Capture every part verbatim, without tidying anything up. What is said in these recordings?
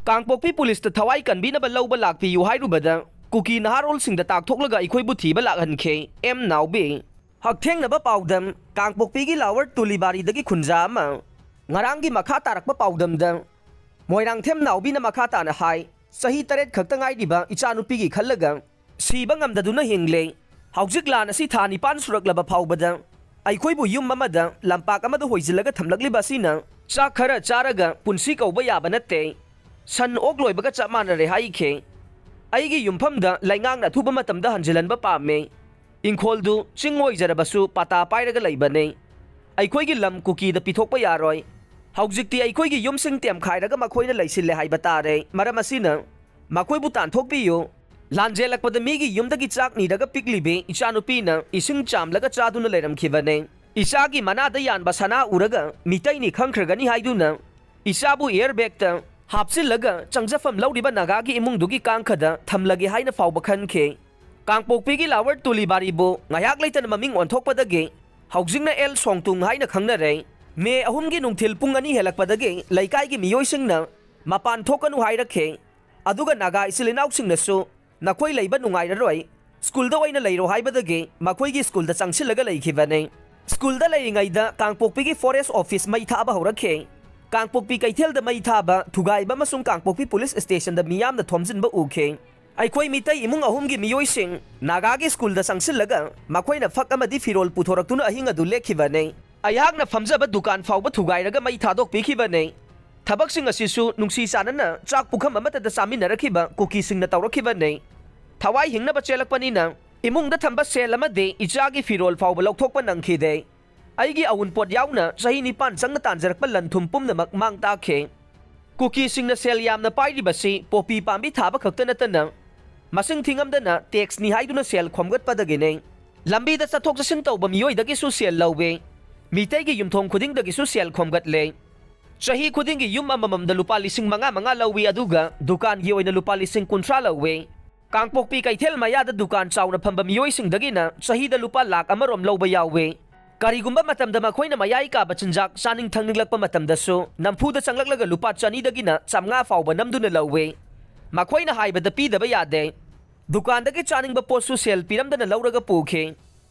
ꯀꯥꯡꯄꯣꯛꯄꯤ ꯄꯨꯂꯤꯁꯇ ꯊꯋꯥꯏ ꯀꯟꯕꯤꯅꯕ ꯂꯧꯕ ꯂꯥꯛꯄꯤꯌꯨ ꯍꯥꯏꯔꯨꯕꯗ ꯀꯨꯀꯤ ꯅꯍꯥꯔꯣꯜꯁꯤꯡꯗ ꯇꯥꯛꯊꯣꯛꯂꯒ ꯑꯩꯈꯣꯏꯕꯨ ꯊꯤꯕ ꯂꯥꯛꯍꯟꯈꯤ꯫ ꯑꯦꯝ ꯅꯥꯎꯕꯤ꯫ ꯍꯛꯊꯦꯡꯅꯕ ꯄꯥꯎꯗꯝ: ꯀꯥꯡꯄꯣꯛꯄꯤꯒꯤ ꯂꯥꯋꯔ ꯇꯨꯂꯤꯕꯥꯔꯤꯗꯒꯤ ꯈꯨꯟꯖꯥ ꯑꯃ꯫ ꯉꯔꯥꯡꯒꯤ ꯃꯈꯥ ꯇꯥꯔꯛꯄ ꯄꯥꯎꯗꯝꯗ ꯃꯣꯏꯔꯥꯡꯊꯦꯝ ꯅꯥꯎꯕꯤꯅ ꯃꯈꯥ ꯇꯥꯅ ꯍꯥꯏ, ꯆꯍꯤ ꯇꯔꯦꯠ ꯈꯛꯇ ꯉꯥꯏꯔꯤꯕ ꯏꯆꯥꯅꯨꯄꯤꯒꯤ ꯈꯜꯂꯒ ꯁꯤꯕ ꯉꯝꯗꯗꯨꯅ ꯍꯤꯡꯂꯦ꯫ ꯍꯧꯖꯤꯛ ꯂꯥꯟ ꯑꯁꯤ ꯊꯥ ꯅꯤꯄꯥꯟ ꯁꯨꯔꯛꯂꯕ ꯐꯥꯎꯕꯗ ꯑꯩꯈꯣꯏꯕꯨ ꯌꯨꯝ ꯑꯃꯗ ꯂꯝꯄꯥꯛ ꯑꯃꯗ ꯍꯣꯏꯖꯤꯜꯂꯒ ꯊꯝꯂꯛꯂꯤꯕ ꯑꯁꯤꯅ ꯆꯥꯛ ꯈꯔ ꯆꯥꯔꯒ ꯄꯨꯟꯁꯤ ꯀꯧꯕ ꯌꯥꯕ ꯅꯠꯇꯦ꯫ ꯁꯟ ꯑꯣꯛ ꯂꯣꯏꯕꯒ ꯆꯞ ꯃꯥꯟꯅꯔꯦ ꯍꯥꯏꯈꯤ꯫ ꯑꯩꯒꯤ ꯌꯨꯝꯐꯝꯗ ꯂꯩꯉꯥꯛꯅ ꯑꯊꯨꯕ ꯃꯇꯝꯗ ꯍꯟꯖꯤꯜꯍꯟꯕ ꯄꯥꯝꯃꯦ꯫ ꯏꯪꯈꯣꯜꯗꯨ ꯆꯤꯡ ꯑꯣꯏꯖꯔꯕꯁꯨ ꯄꯥꯇꯥ ꯄꯥꯏꯔꯒ ꯂꯩꯕꯅꯤ꯫ ꯑꯩꯈꯣꯏꯒꯤ ꯂꯝ ꯀꯨꯀꯤꯗ ꯄꯤꯊꯣꯛꯄ ꯌꯥꯔꯣꯏ꯫ ꯍꯧꯖꯤꯛꯇꯤ ꯑꯩꯈꯣꯏꯒꯤ ꯌꯨꯝꯁꯤꯡ ꯇꯦꯝꯈꯥꯏꯔꯒ ꯃꯈꯣꯏꯅ ꯂꯩꯁꯤꯜꯂꯦ ꯍꯥꯏꯕ ꯇꯥꯔꯦ꯫ ꯃꯔꯝ ꯑꯁꯤꯅ ꯃꯈꯣꯏꯕꯨ ꯇꯥꯟꯊꯣꯛꯄꯤꯌꯨ꯫ ꯂꯥꯟꯖꯦꯜꯂꯛꯄꯗ ꯃꯤꯒꯤ ꯌꯨꯝꯗꯒꯤ ꯆꯥꯛ ꯅꯤꯔꯒ ꯄꯤꯛꯂꯤꯕꯤ ꯏꯆꯥꯅꯨꯄꯤꯅ ꯏꯁꯤꯡ ꯆꯥꯝꯂꯒ ꯆꯥꯗꯨꯅ ꯂꯩꯔꯝꯈꯤꯕꯅꯦ꯫ ꯏꯆꯥꯒꯤ ꯃꯅꯥꯗ ꯌꯥꯟꯕ ꯁꯅꯥ ꯎꯔꯒ ꯃꯤꯇꯩꯅꯤ ꯈꯪꯈ꯭ꯔꯒꯅꯤ ꯍꯥꯏꯗꯨꯅ ꯏꯆꯥꯕꯨ ꯏꯌꯔ ꯕꯦꯒꯇ ꯍꯥꯞꯆꯤꯜꯂꯒ ꯆꯪꯖꯐꯝ ꯂꯧꯔꯤꯕ ꯅꯥꯒꯥꯒꯤ ꯏꯃꯨꯡꯗꯨꯒꯤ ꯀꯥꯡꯈꯗ ꯊꯝꯂꯒꯦ ꯍꯥꯏꯅ ꯐꯥꯎꯕ ꯈꯟꯈꯤ꯫ ꯀꯥꯡꯄꯣꯛꯄꯤꯒꯤ ꯂꯥꯋꯔ ꯇꯨꯂꯤꯕꯥꯔꯤꯕꯨ ꯉꯥꯏꯍꯥꯛ ꯂꯩꯇꯅ ꯃꯃꯤꯡ ꯑꯣꯟꯊꯣꯛꯄꯗꯒꯤ ꯍꯧꯖꯤꯛꯅ ꯑꯦꯜ ꯁꯣꯡꯇꯨꯡ ꯍꯥꯏꯅ ꯈꯪꯅꯔꯦ꯫ ꯃꯦ ꯑꯍꯨꯝꯒꯤ ꯅꯨꯡꯊꯤꯜ ꯄꯨꯡ ꯑꯅꯤ ꯍꯦꯜꯂꯛꯄꯗꯒꯤ ꯂꯩꯀꯥꯏꯒꯤ ꯃꯤꯑꯣꯏꯁꯤꯡꯅ ꯃꯄꯥꯟ ꯊꯣꯛꯀꯅꯨ ꯍꯥꯏꯔꯛꯈꯤ꯫ ꯑꯗꯨꯒ ꯅꯥꯒꯥ ꯏꯆꯤꯜ ꯏꯅꯥꯎꯁꯤꯡꯅꯁꯨ ꯅꯈꯣꯏ ꯂꯩꯕ ꯅꯨꯡꯉꯥꯏꯔꯔꯣꯏ, ꯁ꯭ꯀꯨꯜꯗ ꯑꯣꯏꯅ ꯂꯩꯔꯣ ꯍꯥꯏꯕꯗꯒꯤ ꯃꯈꯣꯏꯒꯤ ꯁ꯭ꯀꯨꯜꯗ ꯆꯪꯁꯤꯜꯂꯒ ꯂꯩꯈꯤꯕꯅꯤ꯫ ꯁ꯭ꯀꯨꯜꯗ ꯂꯩꯔꯤꯉꯩꯗ ꯀꯥꯡꯄꯣꯛꯄꯤꯒꯤ ꯐꯣꯔꯦꯁ ꯑꯣꯐꯤꯁ ꯃꯩ ꯊꯥꯕ ꯍꯧꯔꯛꯈꯤ꯫ ꯀꯥꯡꯄꯣꯛꯄꯤ ꯀꯩꯊꯦꯜꯗ ꯃꯩ ꯊꯥꯕ, ꯊꯨꯒꯥꯏꯕ ꯑꯃꯁꯨꯡ ꯀꯥꯡꯄꯣꯛꯄꯤ ꯄꯨꯂꯤꯁ ꯁ꯭ꯇꯦꯁꯟꯗ ꯃꯤꯌꯥꯝꯅ ꯊꯣꯝꯖꯤꯟꯕ ꯎꯈꯤ꯫ ꯑꯩꯈꯣꯏ ꯃꯤꯇꯩ ꯏꯃꯨꯡ ꯑꯍꯨꯝꯒꯤ ꯃꯤꯑꯣꯏꯁꯤꯡ ꯅꯥꯒꯥꯒꯤ ꯁ꯭ꯀꯨꯜꯗ ꯆꯪꯁꯤꯜꯂꯒ ꯃꯈꯣꯏꯅ ꯐꯛ ꯑꯃꯗꯤ ꯐꯤꯔꯣꯜ ꯄꯨꯊꯣꯔꯛꯇꯨꯅ ꯑꯍꯤꯡ ꯑꯗꯨ ꯂꯦꯛꯈꯤꯕꯅꯤ꯫ ꯑꯩꯍꯥꯛꯅ ꯐꯝꯖꯕ ꯗꯨꯀꯥꯟ ꯐꯥꯎꯕ ꯊꯨꯒꯥꯏꯔꯒ ꯃꯩ ꯊꯥꯗꯣꯛꯄꯤꯈꯤꯕꯅꯤ꯫ ꯊꯕꯛꯁꯤꯡ ꯑꯁꯤꯁꯨ ꯅꯨꯡꯁꯤ ꯆꯥꯟꯅꯅ ꯆꯥꯛ ꯄꯨꯈꯝ ꯑꯃꯠꯇꯗ ꯆꯥꯃꯤꯟꯅꯔꯛꯈꯤꯕ ꯀꯨꯀꯤꯁꯤꯡꯅ ꯇꯧꯔꯛꯈꯤꯕꯅꯤ꯫ ꯊꯋꯥꯏ ꯍꯤꯡꯅꯕ ꯆꯦꯜꯂꯛꯄꯅꯤꯅ ꯏꯃꯨꯡꯗ ꯊꯝꯕ ꯁꯦꯜ ꯑꯃꯗꯤ ꯏꯆꯥꯒꯤ ꯐꯤꯔꯣꯜ ꯐꯥꯎꯕ ꯂꯧꯊꯣꯛꯄ ꯅꯪꯈꯤꯗꯦ꯫ ꯑꯩꯒꯤ ꯑꯋꯨꯟꯄꯣꯠ ꯌꯥꯎꯅ ꯆꯍꯤ ꯅꯤꯄꯥꯟ ꯆꯪꯅ ꯇꯥꯟꯖꯔꯛꯄ ꯂꯟ ꯊꯨꯝ ꯄꯨꯝꯅꯃꯛ ꯃꯥꯡ ꯇꯥꯛꯈꯤ꯫ ꯀꯨꯀꯤꯁꯤꯡꯅ ꯁꯦꯜ ꯌꯥꯝꯅ ꯄꯥꯏꯔꯤꯕꯁꯤ ꯄꯣꯄꯤ ꯄꯥꯝꯕꯤ ꯊꯥꯕ ꯈꯛꯇ ꯅꯠꯇꯅ ꯃꯁꯤꯡ ꯊꯤꯉꯝꯗꯅ ꯇꯦꯛꯁꯅꯤ ꯍꯥꯏꯗꯨꯅ ꯁꯦꯜ ꯈꯣꯝꯒꯠꯄꯗꯒꯤꯅꯤ꯫ ꯂꯝꯕꯤꯗ ꯆꯠꯊꯣꯛ ꯆꯠꯁꯤꯟ ꯇꯧꯕ ꯃꯤꯑꯣꯏꯗꯒꯤꯁꯨ ꯁꯦꯜ ꯂꯧꯏ꯫ ꯃꯤꯇꯩꯒꯤ ꯌꯨꯝꯊꯣꯡ ꯈꯨꯗꯤꯡꯗꯒꯤꯁꯨ ꯁꯦꯜ ꯈꯣꯝꯒꯠꯂꯦ꯫ ꯆꯍꯤ ꯈꯨꯗꯤꯡꯒꯤ ꯌꯨꯝ ꯑꯃꯃꯝꯗ ꯂꯨꯄꯥ ꯂꯤꯁꯤꯡ ꯃꯉꯥ ꯃꯉꯥ ꯂꯧꯏ, ꯑꯗꯨꯒ ꯗꯨꯀꯥꯟꯒꯤ ꯑꯣꯏꯅ ꯂꯨꯄꯥ ꯂꯤꯁꯤꯡ ꯀꯨꯟꯊ꯭ꯔꯥ ꯂꯧꯏ꯫ ꯀꯥꯡꯄꯣꯛꯄꯤ ꯀꯩꯊꯦꯜ ꯃꯌꯥꯗ ꯗꯨꯀꯥꯟ ꯆꯥꯎꯅ ꯐꯝꯕ ꯃꯤꯑꯣꯏꯁꯤꯡꯗꯒꯤꯅ ꯆꯍꯤꯗ ꯂꯨꯄꯥ ꯂꯥꯈ ꯑꯃꯔꯣꯝ ꯂꯧꯕ ꯌꯥꯎꯏ꯫ ꯀꯔꯤꯒꯨꯝꯕ ꯃꯇꯝꯗ ꯃꯈꯣꯏꯅ ꯃꯌꯥꯏ ꯀꯥꯕ ꯆꯤꯟꯖꯥꯛ ꯆꯥꯅꯤꯡ ꯊꯛꯅꯤꯡꯂꯛꯄ ꯃꯇꯝꯗꯁꯨ ꯅꯝꯐꯨꯗ ꯆꯪꯂꯛꯂꯒ ꯂꯨꯄꯥ ꯆꯅꯤꯗꯒꯤꯅ ꯆꯥꯝꯃꯉꯥ ꯐꯥꯎꯕ ꯅꯝꯗꯨꯅ ꯂꯧꯋꯤ꯫ ꯃꯈꯣꯏꯅ ꯍꯥꯏꯕꯗ ꯄꯤꯗꯕ ꯌꯥꯗꯦ꯫ ꯗꯨꯀꯥꯟꯗꯒꯤ ꯆꯥꯅꯤꯡꯕ ꯄꯣꯠꯁꯨ ꯁꯦꯜ ꯄꯤꯔꯝꯗꯅ ꯂꯧꯔꯒ ꯄꯨꯈꯤ꯫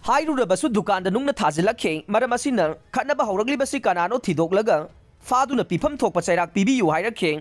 ꯍꯥꯏꯔꯨꯔꯕꯁꯨ ꯗꯨꯀꯥꯟꯗ ꯅꯨꯡꯅ ꯊꯥꯖꯤꯜꯂꯛꯈꯤ꯫ ꯃꯔꯝ ꯑꯁꯤꯅ ꯈꯠꯅꯕ ꯍꯧꯔꯛꯂꯤꯕꯁꯤ ꯀꯅꯥꯅꯣ ꯊꯤꯗꯣꯛꯂꯒ ꯐꯥꯗꯨꯅ ꯄꯤꯐꯝ ꯊꯣꯛꯄ ꯆꯩꯔꯥꯛ ꯄꯤꯕꯤꯌꯨ ꯍꯥꯏꯔꯛꯈꯤ꯫